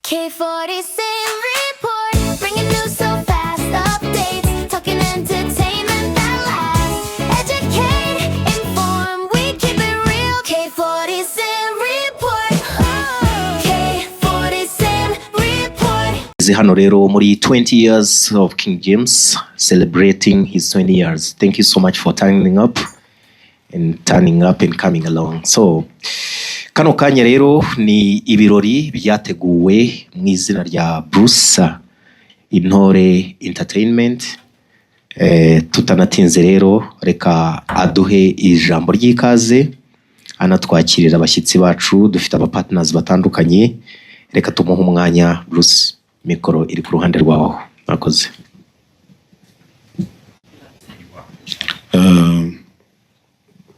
K40 Report, bringing news so fast, updates, talking entertainment that lasts. Educate, inform, we keep it real. K40 Report, K40 Report. Hano rero muri 20 years of King James, celebrating his 20 years. Thank you so much for turning up and turning up and coming along. So kano kanya rero ni ibirori byateguwe mu izina rya Bruce Intore Entertainment. Tutanatinze rero, reka aduhe ijambo ry'ikaze, anatwakirira abashyitsi bacu. Dufite aba partners batandukanye. Reka tumuhe umwanya. Bruce, mikoro iri ku ruhande rwawe, murakoze.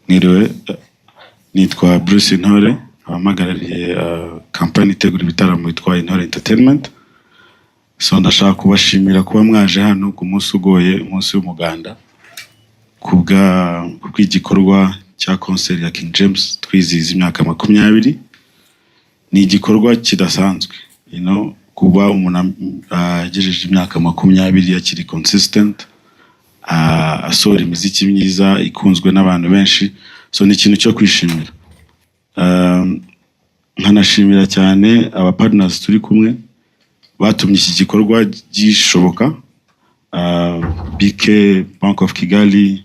Mwiriwe, nitwa Bruce Intore, abahagarariye kampani itegura ibitaramo yitwa Intore Entertainment. So ndashaka kubashimira kuba mwaje hano ku munsi ugoye, umunsi w'umuganda, kubw'igikorwa cya concert ya King James twizihiza imyaka 20. Ni igikorwa kidasanzwe, kuba umuntu agejeje imyaka 20 akiri consistent, asohora imiziki myiza ikunzwe n'abantu benshi. So ni ikintu cyo kwishimira. Nkanashimira cyane aba partners turi kumwe batumye iki gikorwa gishoboka: BK, Bank of Kigali,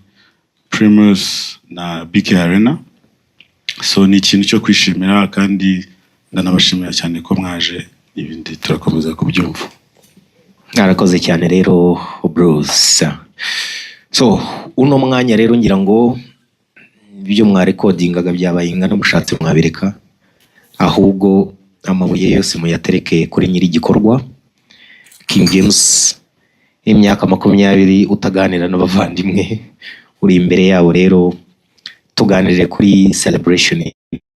Primus na BK Arena. So ni ikintu cyo kwishimira kandi ndanabashimira cyane ko mwaje, ibindi turakomeza kubyumva. Arakoze cyane rero Bruce. So uno mwanya rero, ngira ngo ibyo mwarekodingaga byabaye ingana, mushatse mwabireka, ahubwo amabuye yose muyatereke kuri nyiri igikorwa King James. Imyaka 20 utaganira n'abavandimwe, uri imbere yabo rero, tuganire kuri celebration ya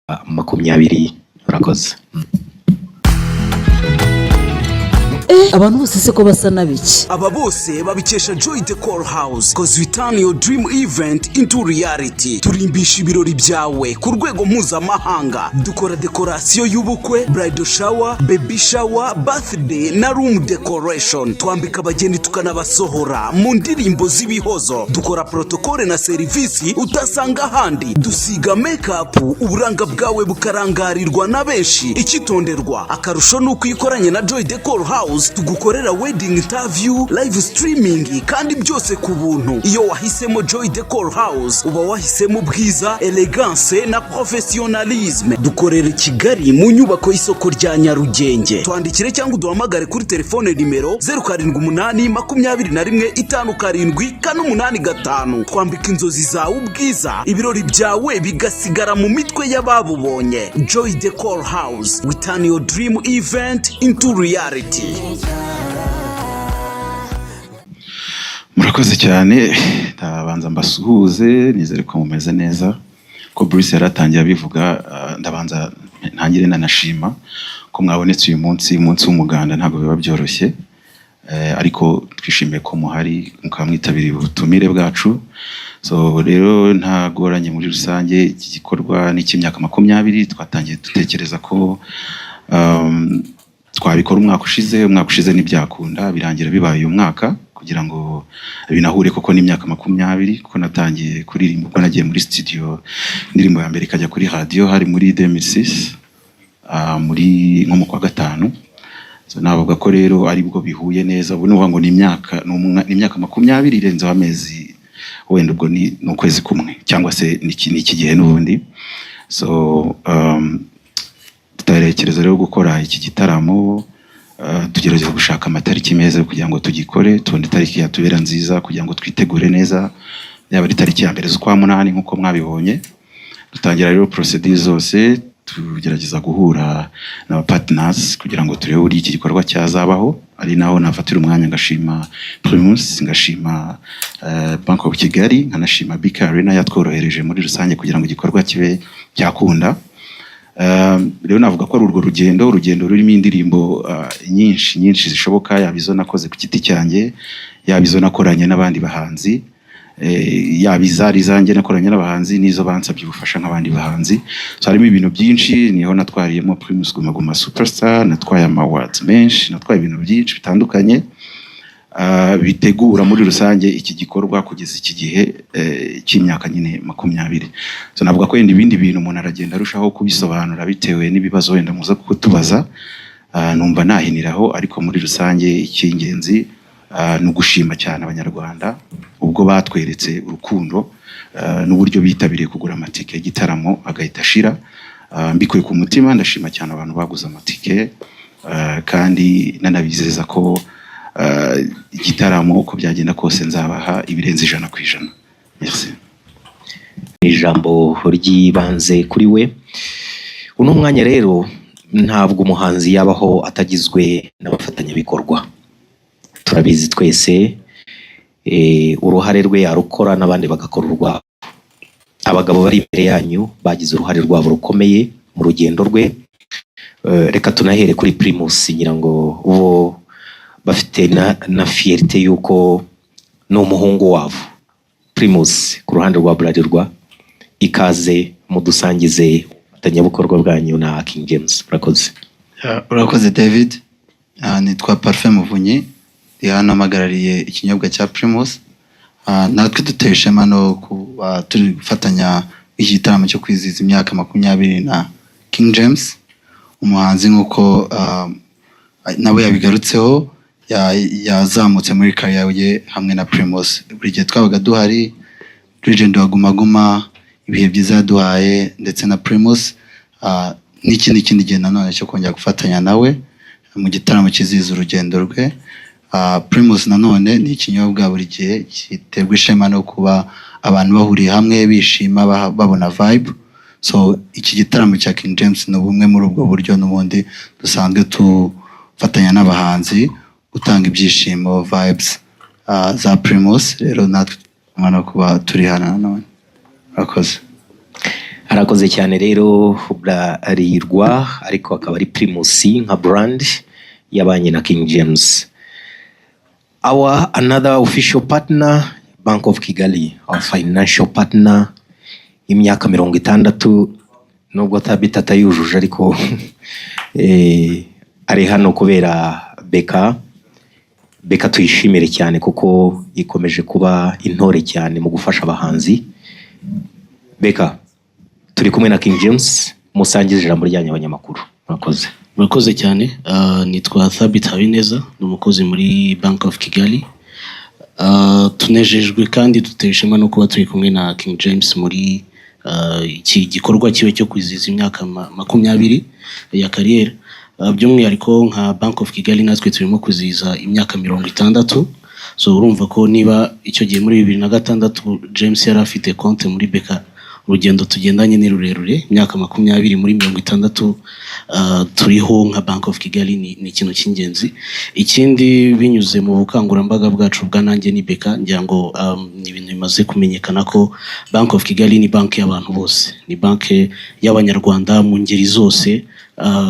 20. Urakoze. Abantu bose se ko basa n'abiki? Aba bose babikesha Joy Decor House, 'cause we turn your dream event into reality. Turimbisha ibirori byawe ku rwego mpuzamahanga. Dukora dekorasiyo y'ubukwe, bridal shower, baby shower, birthday na room decoration. Twambika abageni tukanabasohora mu ndirimbo z'ibihozo. Dukora protokole na serivisi utasanga ahandi. Dusiga makeup, uburanga bwawe bukarangarirwa na benshi. Icyitonderwa, akarusho ni uko iyo ukoranye na Joy Decor House tugukorera wedding interview, live streaming, kandi byose ku buntu. Iyo wahisemo Joy Decor House uba wahisemo ubwiza, elegance na professionalisme. Dukorera i Kigali mu nyubako y'isoko rya Nyarugenge. Twandikire cyangwa uduhamagare kuri telefone nimero 0782157485. Twambika inzozi zawe ubwiza, ibirori byawe bigasigara mu mitwe y'ababubonye. Joy Decor House, we turn your dream event into reality. Murakoze cyane. Ndabanza mbasuhuze, nizere ko mumeze neza. Ko Bruce yaratangiye abivuga, ndabanza ntangire nanashima ko mwabonetse uyu munsi, umunsi w'umuganda ntabwo biba byoroshye. Ariko twishimiye ko muhari, mukaba mwitabiriye ubutumire bwacu. So rero ntagoranye, muri rusange iki gikorwa ni icy'imyaka 20. Twatangiye dutekereza ko twabikora umwaka ushize. Umwaka ushize ntibyakunda, birangira bibaye uyu mwaka kugira ngo binahure koko n'imyaka 20, kuko natangiye kuririmba ubwo nagiye muri studio, indirimbo ya mbere ikajya kuri radio hari muri 2006, muri nko mu kwa gatanu. So navuga ko rero aribwo bihuye neza. Ubu ni ukuvuga ngo ni imyaka 20 irenzeho amezi, wenda ubwo ni ukwezi kumwe cyangwa se ni iki gihe n'ubundi. So tutarekereza rero gukora iki gitaramo, tugerageza gushaka amatariki meza kugira ngo tugikore, tubone itariki yatubera nziza kugira ngo twitegure neza, yaba ari tariki ya 1 z'ukwa munani nk'uko mwabibonye. Dutangira rero procedure zose, tugerageza guhura n'aba partners kugira ngo turebe uburyo iki gikorwa cyazabaho. Ari naho nafatira umwanya ngashima Primus, ngashima Bank of Kigali, nkanashima BK Arena yatworohereje muri rusange kugira ngo igikorwa kibe cyakunda. Rero navuga ko ari urwo rugendo, urugendo rurimo indirimbo nyinshi nyinshi zishoboka, yaba izo nakoze ku giti cyanjye, yaba izo nakoranye n'abandi bahanzi. Yaba izari izanjye nakoranye n'abahanzi n'izo bansabye ubufasha nk'abandi bahanzi. So harimo ibintu byinshi. Niho natwariyemo Primus Guma Guma Superstar, natwaye ama awards menshi, natwaye ibintu byinshi bitandukanye bitegura muri rusange iki gikorwa kugeza iki gihe cy'imyaka nyine 20. So navuga ko wenda ibindi bintu umuntu aragenda arushaho kubisobanura bitewe n'ibibazo wenda muza kutubaza. Numva nahiniraho, ariko muri rusange icy'ingenzi ni ugushima cyane Abanyarwanda ubwo batweretse urukundo n'uburyo bitabiriye kugura amatike y'igitaramo agahita ashira. Mbikuye ku mutima, ndashima cyane abantu baguze amatike, kandi nanabizeza ko igitaramo uko byagenda kose nzabaha ibirenze 100%. Merci. Ijambo ry'ibanze kuri we uno mwanya rero, ntabwo umuhanzi yabaho atagizwe n'abafatanyabikorwa. Turabizi twese, uruhare rwe yarukora n'abandi bagakora urwabo. Abagabo bari imbere yanyu bagize uruhare rwabo rukomeye mu rugendo rwe. Reka tunahere kuri Primus, ngira ngo bo bafite na fierté y'uko ni umuhungu wabo. Primus, ku ruhande rwa Bralirwa, ikaze, mudusangize ubufatanyabikorwa bwanyu na King James. Murakoze. Yeah, urakoze David. Nitwa Parfait Muvunyi, ndi hano mpagarariye ikinyobwa cya Primus. Natwe duteye ishema no kuba turi gufatanya iki gitaramo cyo kwizihiza imyaka 20 na King James, umuhanzi nk'uko nawe yabigarutseho, yazamutse muri career ye hamwe na Primus. Buri gihe twabaga duhari, Legend wa Guma Guma, ibihe byiza yaduhaye ndetse na Primus, n'ikindi kindi gihe nanone cyo kongera gufatanya nawe mu gitaramo kizihiza urugendo rwe. Primus nanone ni ikinyobwa buri gihe giterwa ishema no kuba abantu bahuriye hamwe bishima, babona vibe. So iki gitaramo cya King James ni bumwe muri ubwo buryo n'ubundi dusanzwe dufatanya n'abahanzi gutanga ibyishimo, vibes za Primus. Rero natwe no kuba turi hano nanone. Urakoze. Arakoze cyane rero Bralirwa, ariko akaba ari Primus nka brand yabanye na King James. Our another official partner, Bank of Kigali, our financial partner, imyaka 60, nubwo Tabita atayujuje, ariko ari hano kubera BK. BK tuyishimire cyane kuko ikomeje kuba intore cyane mu gufasha abahanzi. BK, turi kumwe na King James, musangize ijambo ryanyu abanyamakuru. Murakoze. Murakoze cyane. Nitwa Thabit Habineza, ni umukozi muri Bank of Kigali. Tunejejwe kandi dutewe ishema no kuba turi kumwe na King James muri iki gikorwa kiwe cyo kwizihiza imyaka 20 ya carrière. By'umwihariko nka Bank of Kigali natwe turimo kwizihiza imyaka 60. So urumva ko niba icyo gihe muri 2006 James yari afite konti muri BK, urugendo tugendanye ni rurerure. Imyaka 20 muri 60 turiho nka Bank of Kigali ni ikintu cy'ingenzi. Ikindi, binyuze mu bukangurambaga bwacu bwa Nanjye ni BK, ngira ngo ni ibintu bimaze kumenyekana ko Bank of Kigali ni banki y'abantu bose, ni banki y'Abanyarwanda mu ngeri zose,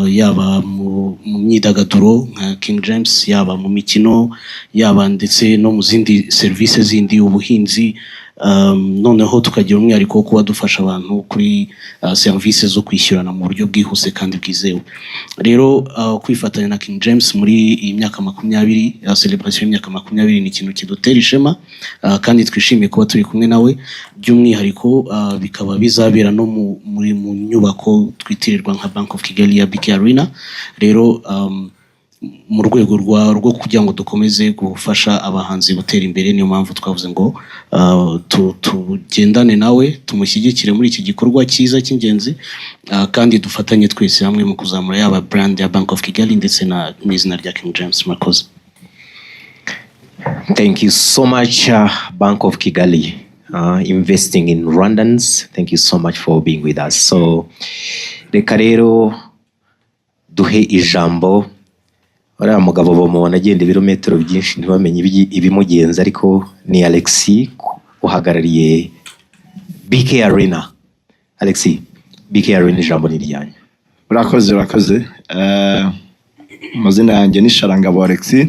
yaba mu myidagaduro nka King James, yaba mu mikino, yaba ndetse no mu zindi serivisi zindi, ubuhinzi. Noneho tukagira umwihariko wo kuba dufasha abantu kuri serivisi zo kwishyurana mu buryo bwihuse kandi bwizewe. Rero kwifatanya na King James muri iyi myaka 20, celebration y'imyaka 20, ni ikintu kidutera ishema, kandi twishimiye kuba turi kumwe nawe. By'umwihariko bikaba bizabera no mu nyubako twitirirwa nka Bank of Kigali ya BK Arena. Rero mu rwego rwo kugira ngo dukomeze gufasha abahanzi gutera imbere, niyo mpamvu twavuze ngo tugendane nawe, tumushyigikire muri iki gikorwa cyiza cy'ingenzi, kandi dufatanye twese hamwe mu kuzamura yaba brand ya Bank of Kigali ndetse na n'izina rya King James. Murakoze. Thank you so much, Bank of Kigali, investing in Rwandans. Thank you so much for being with us. So, reka rero duhe ijambo uriya mugabo bamubona agenda ibirometero byinshi ntibamenye ibimugenza, ariko ni Alexis uhagarariye BK Arena. Alexis, BK Arena, ijambo ni iryanyu. Urakoze, urakoze. Amazina yanjye ni Sharangabo Alexis.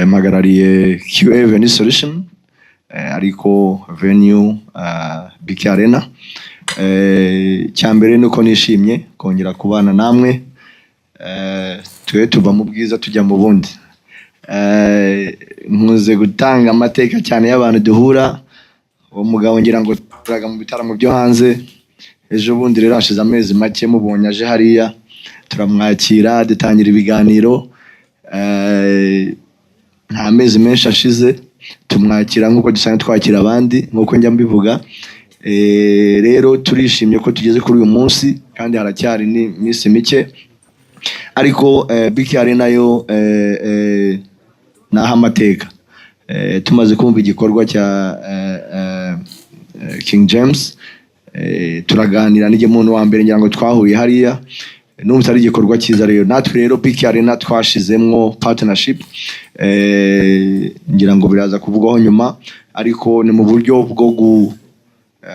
Mpagarariye QA Venue Solution. ariko venue BK Arena. Icya mbere ni uko nishimye kongera kubana namwe. Twe tuva mu bwiza tujya mu bundi. Nkunze gutanga amateka cyane y'abantu duhura. Uwo mugabo ngira ngo turaga mu bitaramo byo hanze. Ejo bundi rero hashize amezi make mubonye aje hariya, turamwakira, dutangira ibiganiro. Nta mezi menshi ashize tumwakira nk'uko dusanzwe twakira abandi, nk'uko njya mbivuga. Rero turishimye ko tugeze kuri uyu munsi kandi haracyari n'iminsi mike, ariko BK Arena nayo ni ah'amateka. Tumaze kumva igikorwa cya King James, turaganira n'ijye muntu wa mbere ngira ngo twahuye hariya, numva ari igikorwa cyiza. Rero natwe rero BK Arena twashizemwo partnership, ngira ngo biraza kuvugwaho nyuma, ariko ni mu buryo bwo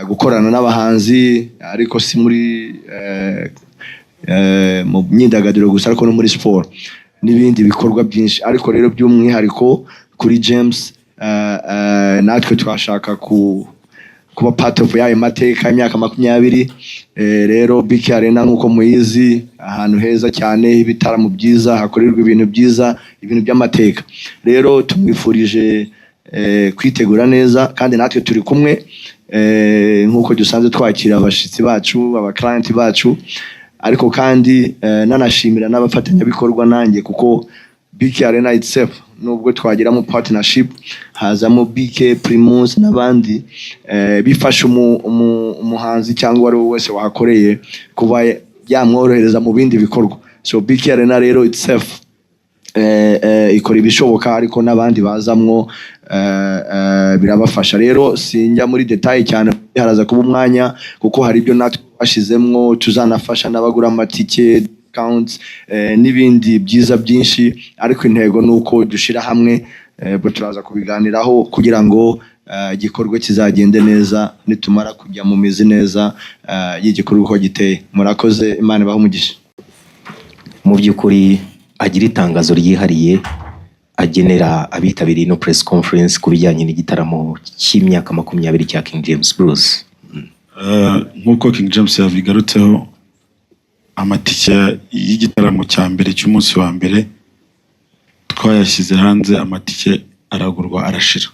gukorana n'abahanzi, ariko si muri mu myidagaduro gusa, ariko no muri siporo n'ibindi bikorwa byinshi. Ariko rero by'umwihariko kuri James, natwe twashaka kuba part of y'ayo mateka y'imyaka 20. Rero BK Arena nk'uko muyizi, ahantu heza cyane, ibitaramo byiza, hakorerwa ibintu byiza, ibintu by'amateka. Rero tumwifurije kwitegura neza kandi natwe turi kumwe, nk'uko dusanzwe twakira abashitsi bacu, aba client bacu. Ariko kandi nanashimira n'abafatanyabikorwa nanjye, kuko BK Arena itself, nubwo twagiramo partnership, hazamo BK, Primus n'abandi, bifasha umuhanzi cyangwa uwo ari we wese wahakoreye kuba yamworohereza mu bindi bikorwa. So BK Arena rero itself ikora ibishoboka, ariko n'abandi bazamwo birabafasha. Rero sinjya muri détail cyane, haraza kuba umwanya, kuko hari ibyo natwe twashizemwo tuzanafasha n'abagura amatike, discounts, n'ibindi byiza byinshi. Ariko intego ni uko dushira hamwe, ubwo turaza kubiganiraho kugira ngo igikorwa kizagende neza nitumara kujya mu mizi neza y'igikorwa uko giteye. Murakoze, Imana ibahe umugisha. Mu by'ukuri agira itangazo ryihariye agenera abitabiriye ino press conference ku bijyanye n'igitaramo cy'imyaka 20 cya King James Bruce. Nk'uko King James yabigarutseho, amatike y'igitaramo cya mbere cy'umunsi wa mbere twayashyize hanze, amatike aragurwa arashira.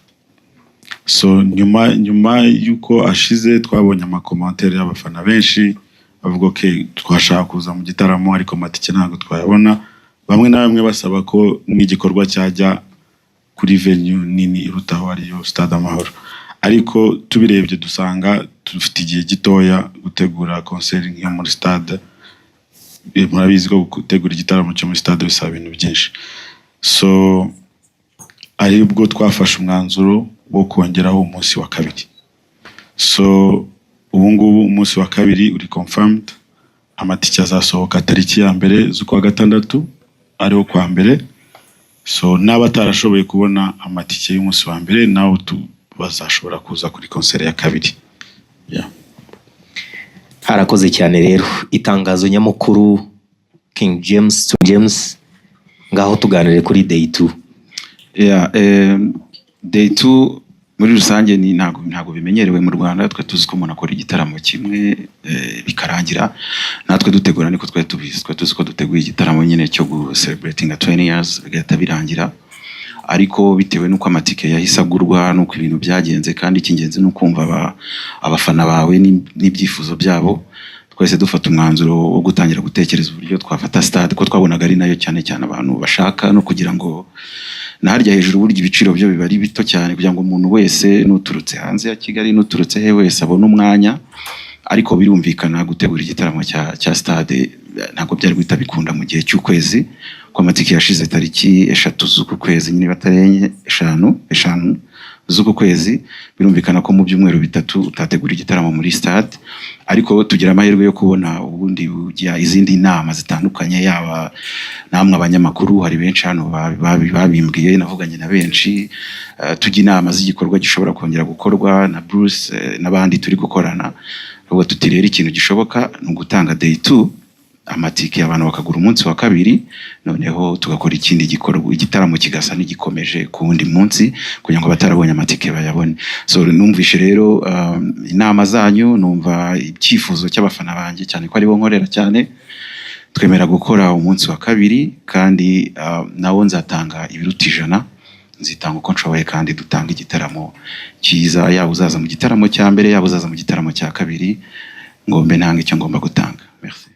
So nyuma y'uko ashize, twabonye ama commentaires y'abafana benshi bavuga: "Okay, twashaka kuza mu gitaramo ariko amatike ntabwo twayabona." Bamwe na bamwe basaba ko n'igikorwa cyajya kuri venue nini irutaho, ariyo Stade Amahoro. Ariko tubirebye dusanga dufite igihe gitoya gutegura concert nk'iyo muri stade. Murabizi ko gutegura igitaramo cyo muri stade bisaba ibintu byinshi. So aribwo twafashe umwanzuro wo kongeraho umunsi wa kabiri. So ubu ngubu umunsi wa kabiri uri confirmed. Amatike azasohoka tariki ya 1 z'ukwa gatandatu, ariho kwa mbere. So n'abatarashoboye kubona amatike y'umunsi wa mbere nabo bazashobora kuza kuri concert ya kabiri, yeah. Harakoze cyane. Rero itangazo nyamukuru, King James, James, ngaho tuganire kuri day 2. Yeah, day 2 muri rusange ni ntabwo bimenyerewe mu Rwanda. Twe tuzi ko umuntu akora igitaramo kimwe bikarangira. Natwe dutegura niko twari tubizi, twari tuzi ko duteguye igitaramo nyine cyo gu celebrating 20 years bigahita birangira. Ariko bitewe n'uko amatike yahise agurwa n'uko ibintu byagenze, kandi icy'ingenzi ni ukumva abafana bawe n'ibyifuzo byabo, twese dufata umwanzuro wo gutangira gutekereza uburyo twafata stade, ko twabonaga ari nayo cyane cyane abantu bashaka, no kugira ngo na harya hejuru burya ibiciro byo biba ari bito cyane, kugira ngo umuntu wese n'uturutse hanze ya Kigali n'uturutse he wese abone umwanya. Ariko birumvikana, gutegura igitaramo cya stade ntabwo byari guhita bikunda mu gihe cy'ukwezi, ko amatike yashize tariki 3 z'uku kwezi nyine, batarenye 5 z'uku kwezi. Birumvikana ko mu byumweru 3 utategura igitaramo muri stade. Ariko tugira amahirwe yo kubona ubundi bujya izindi nama zitandukanye, yaba namwe abanyamakuru, hari benshi hano babimbwiye, navuganye na benshi, tujya inama z'igikorwa gishobora kongera gukorwa na Bruce n'abandi turi gukorana. Ubwo tuti rero ikintu gishoboka ni ugutanga day 2. amatike abantu bakagura umunsi wa kabiri, noneho tugakora ikindi gikorwa, igitaramo kigasa n'igikomeje ku wundi munsi kugira ngo abatarabonye amatike bayabone. So numvishe rero inama zanyu, numva icyifuzo cy'abafana banjye, cyane ko aribo nkorera cyane, twemera gukora umunsi wa kabiri. Kandi nawo nzatanga ibiruta 100, nzitanga uko nshoboye kandi dutanga igitaramo cyiza. Yaba uzaza mu gitaramo cya mbere, yaba uzaza mu gitaramo cya kabiri, ngombe ntanga icyo ngomba gutanga. Merci.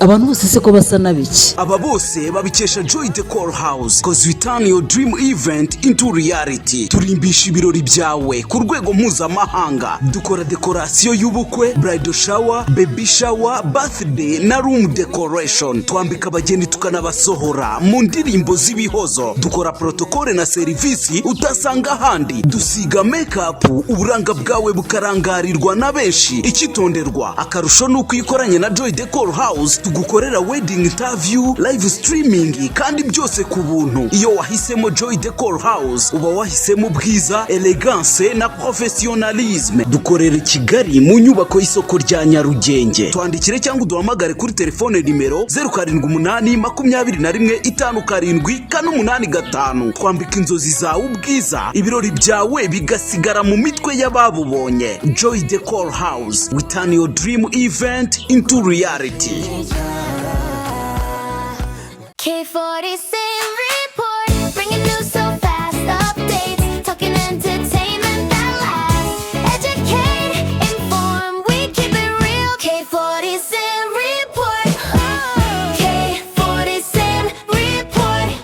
Abantu bose se ko basa na biki? Aba bose babikesha Joy Decor House, 'cause we turn your dream event into reality. Turimbisha ibirori byawe ku rwego mpuzamahanga. Dukora dekorasiyo y'ubukwe, bridal shower, baby shower, birthday na room decoration. Twambika abageni tukanabasohora mu ndirimbo z'ibihozo. Dukora protokole na serivisi utasanga ahandi. Dusiga makeup, uburanga bwawe bukarangarirwa na benshi. Icyitonderwa, akarusho ni uko iyo ukoranye na Joy Decor House tugukorera wedding interview, live streaming, kandi byose ku buntu. Iyo wahisemo Joy Decor House uba wahisemo ubwiza, elegance na professionalisme. Dukorera i Kigali mu nyubako y'isoko rya Nyarugenge. Twandikire cyangwa uduhamagare kuri telefone nimero 0782157485. Twambika inzozi zawe ubwiza, ibirori byawe bigasigara mu mitwe y'ababubonye. Joy Decor House, we turn your dream event into reality. K47.